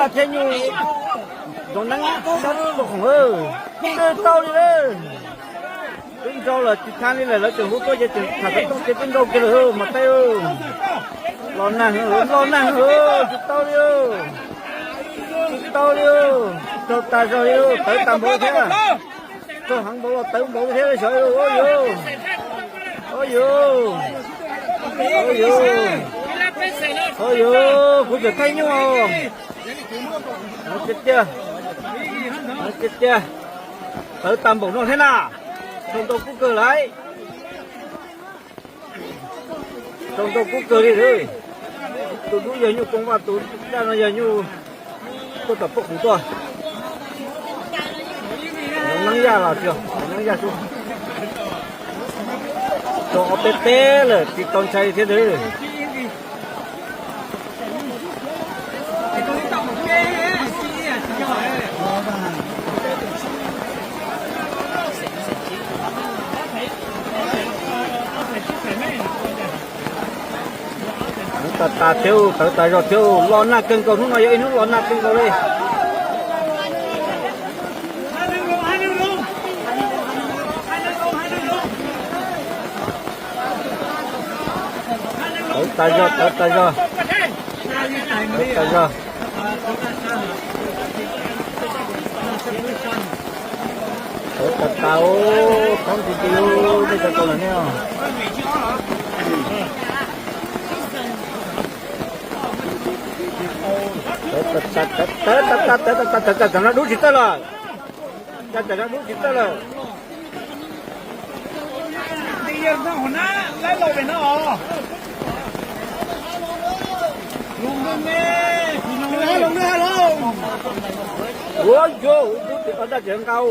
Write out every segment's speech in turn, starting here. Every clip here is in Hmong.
Thiab nyuj, zoo neeb sab lub khoom, twb tau li lawm. Twb nrau lawm tsis thav li lawm, lawv tseem hu tuaj ces tseem tham xov tooj ces twb nrau kiag lawm mas teb. Los nag, los nag, tsis tau li, tsis tau li, raug tas zog li, tawv tas npaum thiab. Raug heev npaum los tawv npaum thiab xyov. Ua yuv, ua yuv, ua yuv, kuv tseem thaij nyuj. Tiag tiag, tiag tiag, tawv tas npaum no thiab na. Raug ntau kub kawg lawm. Raug ntau kub kawg li. Tus dub yog nyuj koob vaj, tus daj no yog nyuj tuaj tom poj qus tuaj. Neeb yaj los tsis yog neeb yaj xwb. Raug ob peb teb lawm tsis tau ntshai thiab. Hnub tas tas thiab, tawv tas zog thiab, los nag kawg nkaus, hnub no yog ib hnub los nag kawg nkaus li. Tawv tas zog, tawv tas zog, tawv tas zog. Tawv tas tas, thoob ti ti, nej cov tau lawm ne. Tawv tas tas, tawv tas tas, tawv tas tas, cas tam no dub tsis tawj lawm. Cas tam no dub tsis tawj lawm. Ua yog dub tsis tau daj tsev nqau.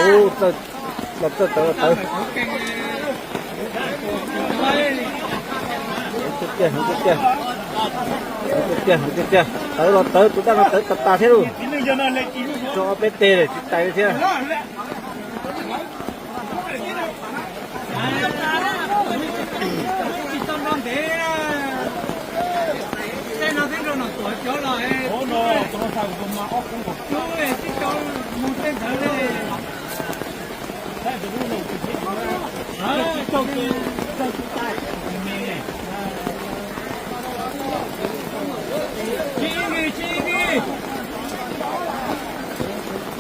Ua, los txawj tawv los tawv. Tiag tiag, tiag tiag, tawv los tawv, tus daj no tawv tas tas thiab lauj. Raug ob peb teg lawm tsis tais li thiab.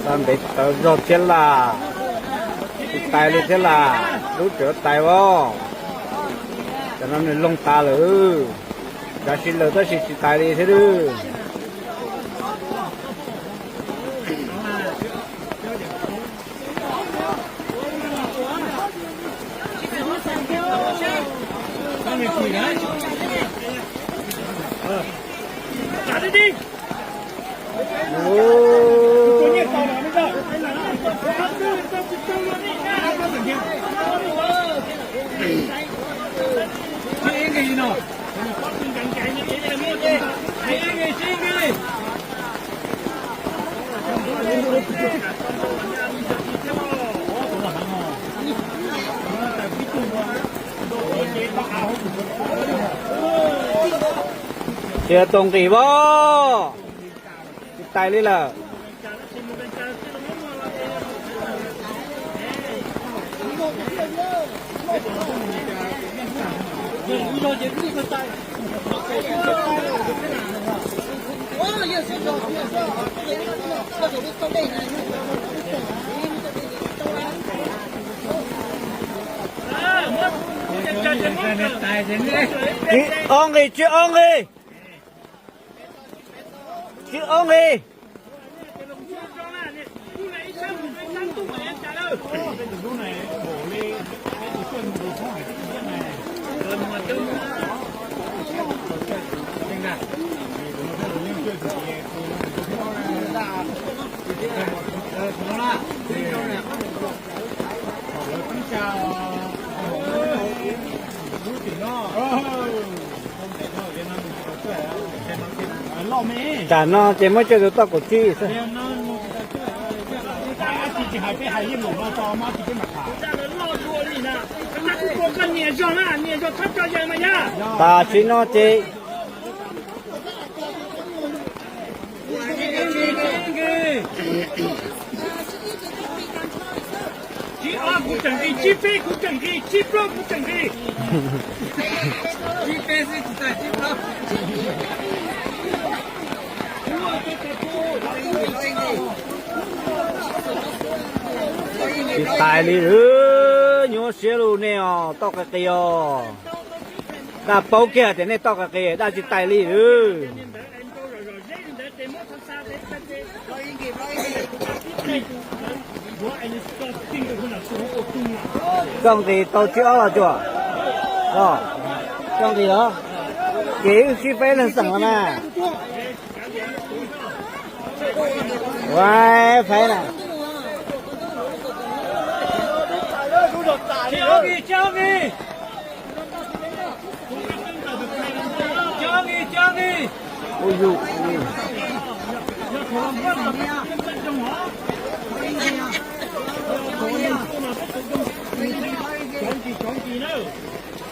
Tau ntev tawv zog thiab las, tsis tais li thiab las, dub tseem tais os. Cov no nws loog tas lawm, nrad si lawm tab sis tsis tais li thiab. Tsis tau nqis as, tsis tais li lawm. Tsis o nqis, tsis o nqis. Tsis o nqis. Tam no ces muab coj tus toj kaum tsib xwb. Tam sim no ces Tsis tais li, nyuaj siab lug nej os, toj qis qis os. Daj paub kiag tias nej toj qis qis, daj tsis tais li. Koj nqis tau tsib ob los tsuas? Koj nqis los? Ces wb sib faib leej xeem los na. Ua faib na.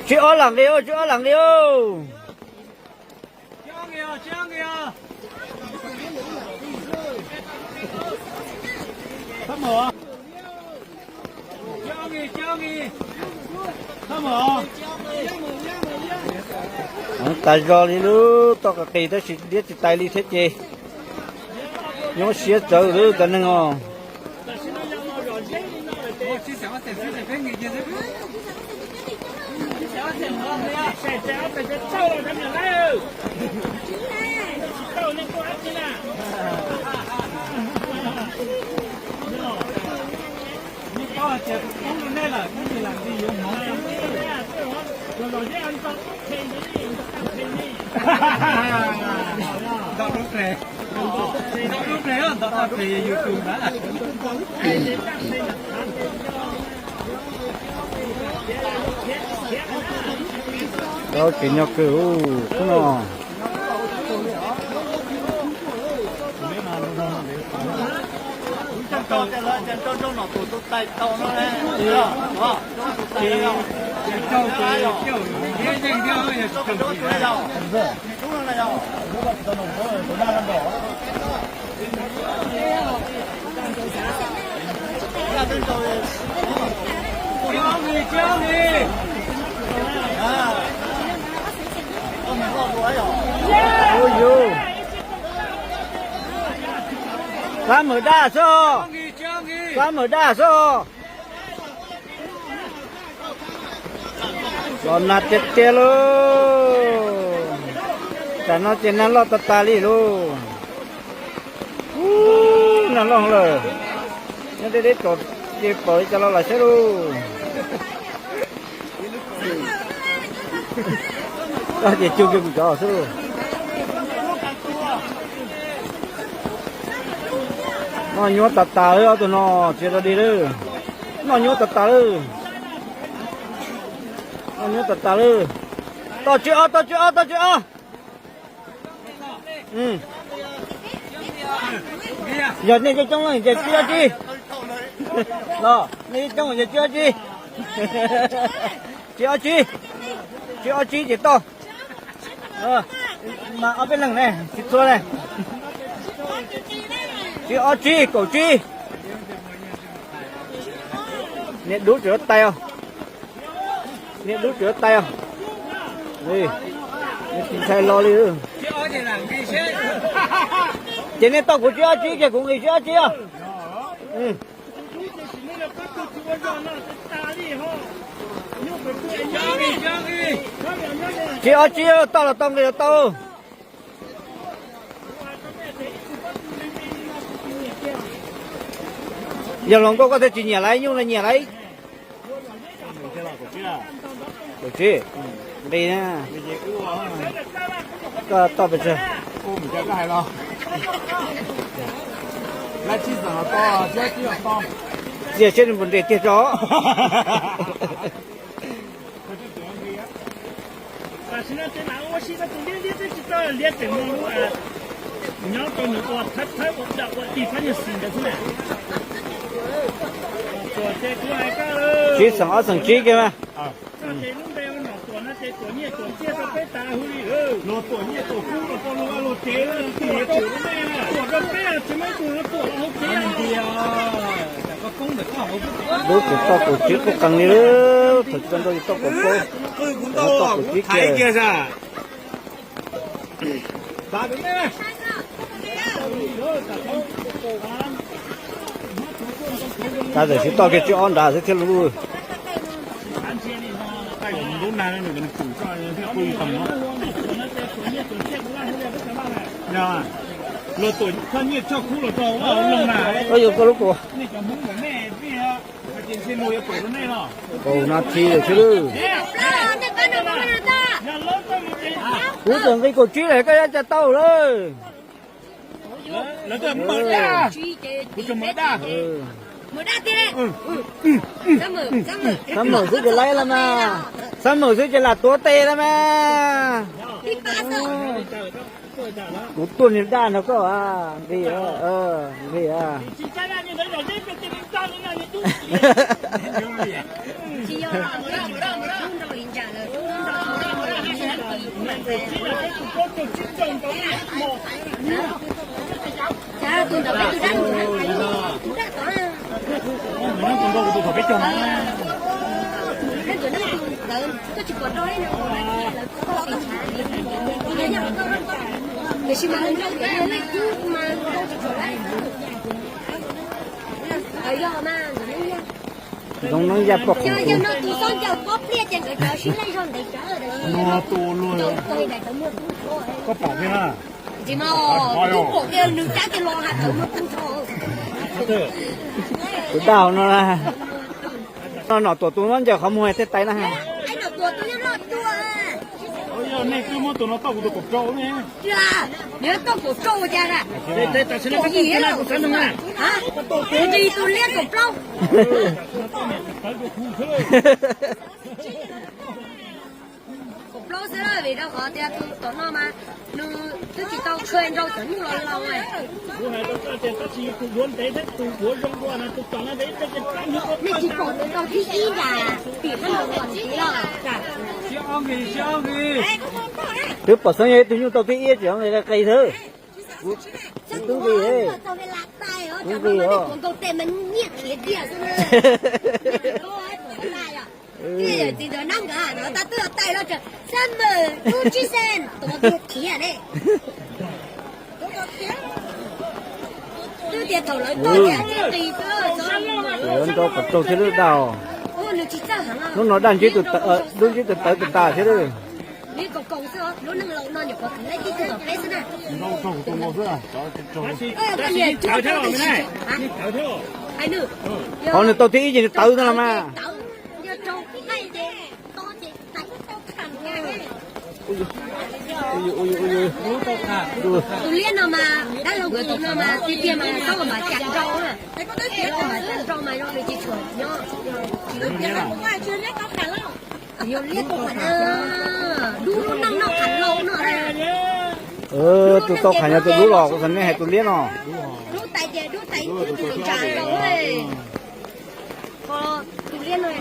Tsib ob lam nqis, tsib ob lam nqis. Tas zog li lub toj qis qis tab sis liab tsis tais li thiab ces nyuaj siab tsawv lub cov neeg os. Ntau lub ple, ntau lub ple ntau tau pes yus tus na. Tsis nyob kawg ub no. Qab mawm daj xwb, qab mawm daj xwb. Los nag tiag tiag lauj. Tam no ces nag loj tas tas li lauj. Ub, nag loj lawm. Nyob deb deb tod ces pom li cas los lam saib lauj. Koj ces cug kiag kuv cov xwb lauj. Noj nyuab tas tas lawm, ob tug no tsis rau dig lawm. Noj nyuab tas tas lawm. Noj nyuab tas tas lawm. Toj tsib ob, toj tsib ob, toj tsib ob. Yog nej coob coob leej ces tsib ob tsib. Los nej coob ces tsib ob tsib. Tsib ob tsib, tsib ob tsib ces tau. Mas ob peb leeg ne tsis txhua ne. Tsib ob tsib, kaum tsib. Niam dub tseem yuav tais os. Niam dub tseem yuav tais os. Nws tis ntshai lo li. Ces nej tau kuv tsib ob tsib ces kuv nqis tsib ob tsib os. Tsib ob tsib, tau los tau, nqis los tau. Yog hluas nkauj koj thiaj tsis nyiam lawv, nyuj no nyiam lawv. Kaum tsib, nqis na. Koj toj pes tsawg? Txias siab nws puas nres tiag tso. Tam sim no ces mam ua si no tus liab liab twb tsis tau liab tseem mus lub Nyob rau nws ua thawb thawb ua dawm ua dig thab nyuag xis ntawd xwb na. Tuam ces kuv hais koj, tsib xeem ob xeem tsib kiag mas. Koj ces lub npe ua Nom Tuam no ces tuam nyiaj tuam txiaj rau peb tas huv li. Luag tuam nyiaj tuam kub los rau luag vaj luag tsev, tuam rau nej, tuam rau peb tsis muaj ib tug tuam los hauv tsev. Lub tsev toj kaum tsib qub qees li, thaum tsis tau nrau tsis tau kaum plaub, toj kaum tsib kiag. Tab tom sib toj kiag tsib ob nrad xwb thiaj li lub. Koj yuav koj lub kuv. Kaum nas this lawm xwb lawm. Kuv tseem nqi kaum tsib lawm koj yuav cas tau lawm. Xab mawm xwb ces laib los mas. Xab mawm xwb ces lam tuav tes los mas. Kuv tuaj niag daj nrog koj nqis, nqis. Zoo no yaj poj khoom tus. Koj pom thiab na. Tus daj hauv no, no Nom Tuam tus no ncaws qhov muag thiaj tais na. Nej twb muab tus no tau kuv tus kaum rau ne. Tus liab kaum plaub. Kaum plaub xwb vim rau qhov tias tus tom no mas nws twb tsis tau tshua nrau cov nyuj los laus. Nej tsis pom tus tau thib ib nram tim qab no los ntxiv los. Twb pom xeeb yog ib tug nyuj tau thib ib tseem nqis qis xwb. Kuv twb nqis, kuv nqis os. Twb tias thaum lawv tau thiab qis xwb. Lawv nrau kom raug thiab lub daj. Hnub no daj ntsib tus, dub ntsib tus tawv tas tas thiab lawm. Lub neej laus no nyuam qhuav khwv laib tib tug tom peb xwb na. Qhov nws tau thib ib ces nws tawv no los mas. Tus liab no mas dab laug tus no mas tiag tiag mas nws tau mas cas nrau na. Nws tau mas cas nrau mas zoo nws tsis tshua nyob. Yog liab tau qhov na, dub lub neej noj qhav laus no. Tus tau qhav yog tus dub los kuv xav nej hais tus liab no. Dub tais ces dub tais tus tsa laus. Tus liab no tais.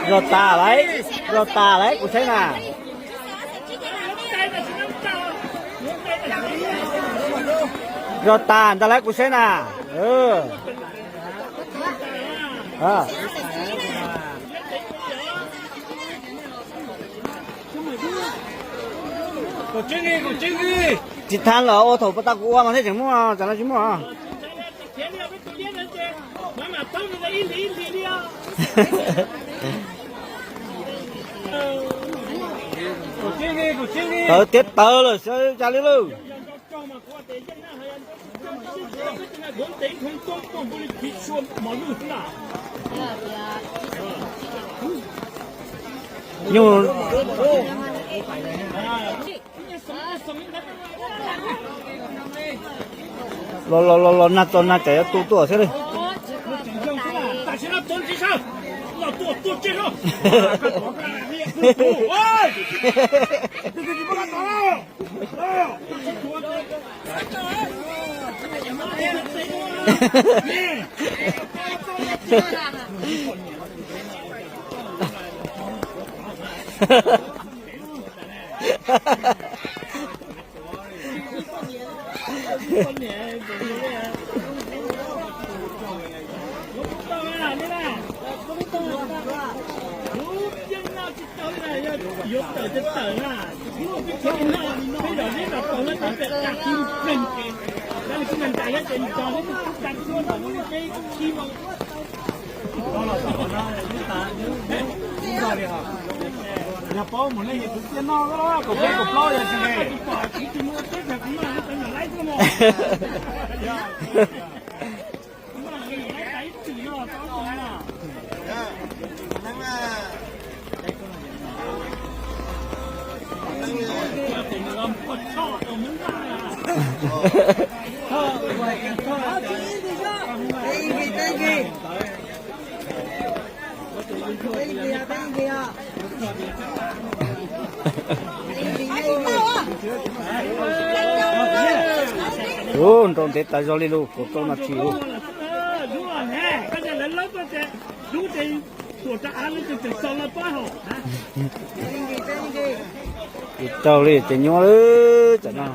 Zog tas lawm, zog tas lawm kuv saib na. Zog tas ntag lawm kuv saib na. Tsis thaj los ua thaum pas tas kuv ua mas thiaj tseem muaj, tsam no tsis muaj. Tawv tiav tawv lawm xyov cas li lawm. Nyuj. Los los los los nag txog nag tsam yuav tu tuaj thiab li. Yog paub mus leej yus tus tiaj noj kaum peb kaum plaub yog tsis le. Ub, nrau ntev tas zog li lauj, kaum rau nas this lauj. Tsis raug li ces nyuaj lawm tsam no.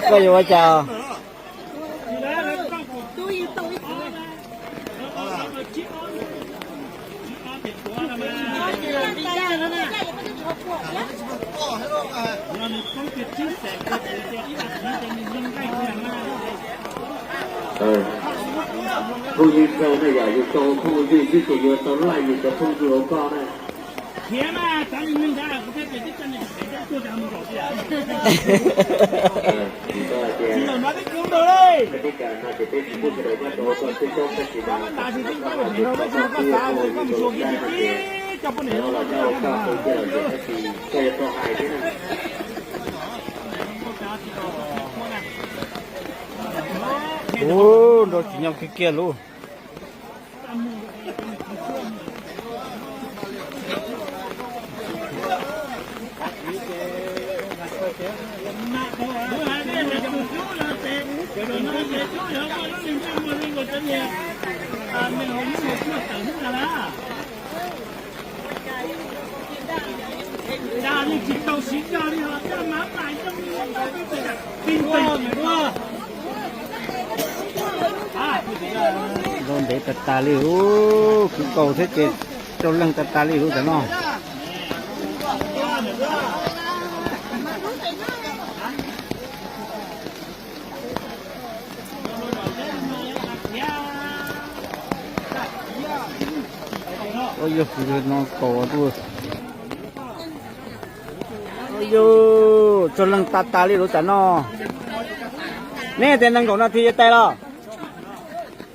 Koj yuav ua cas? Phooj ywg tau ne, yog yus tau phooj ywg twb tsis yuav tau laij yus cov phooj ywg hauv koj na. Ub, nrau tsis nyob kiag kiag lauj. Nrau ntev tas tas li lauj, kwv kaus thiab ces rau leeg tas tas li lauj tam no. Ua yog no kaus tuaj. Ua yog, tsawg leej tas tas li lauj tam no. Neb tias nees nkaum nas this yuav tais los?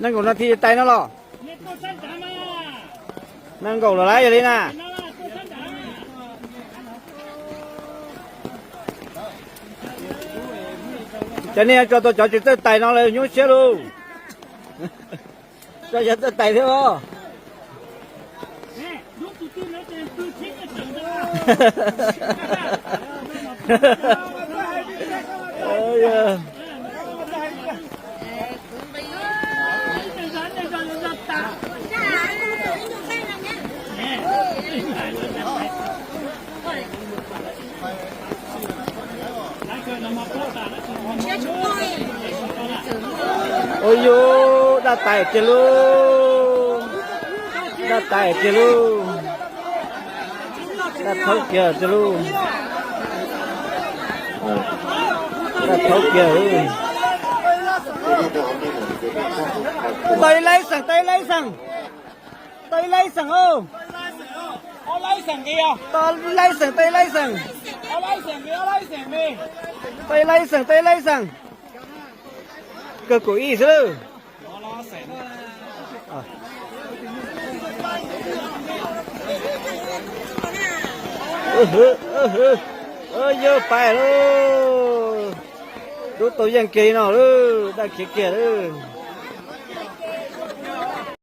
Nees nkaum nas this yuav tais no los? Nees nkaum lawm lawm yog li na. Cov nej yuav tso tau cov tsis txawj tais no lawm nyuaj siab lauj. Tso cov txawj tais thiab os. Ua yog, daj tais tiag lauj. Daj tas kiag lauj. Daj thaub kiag tiag lauj. Daj thaub kiag. Tau ib laib xeem, tau ib laib xeem. Tau ib laib xeem os. Tau ib laib xeem, tau ib laib xeem. Tau ib laib xeem, tau ib laib xeem. Kawg kaum ib xwb lawm. Yawg pais lauj. Rub tau yeej kiag li no lawm, daj khiav kiag lawm.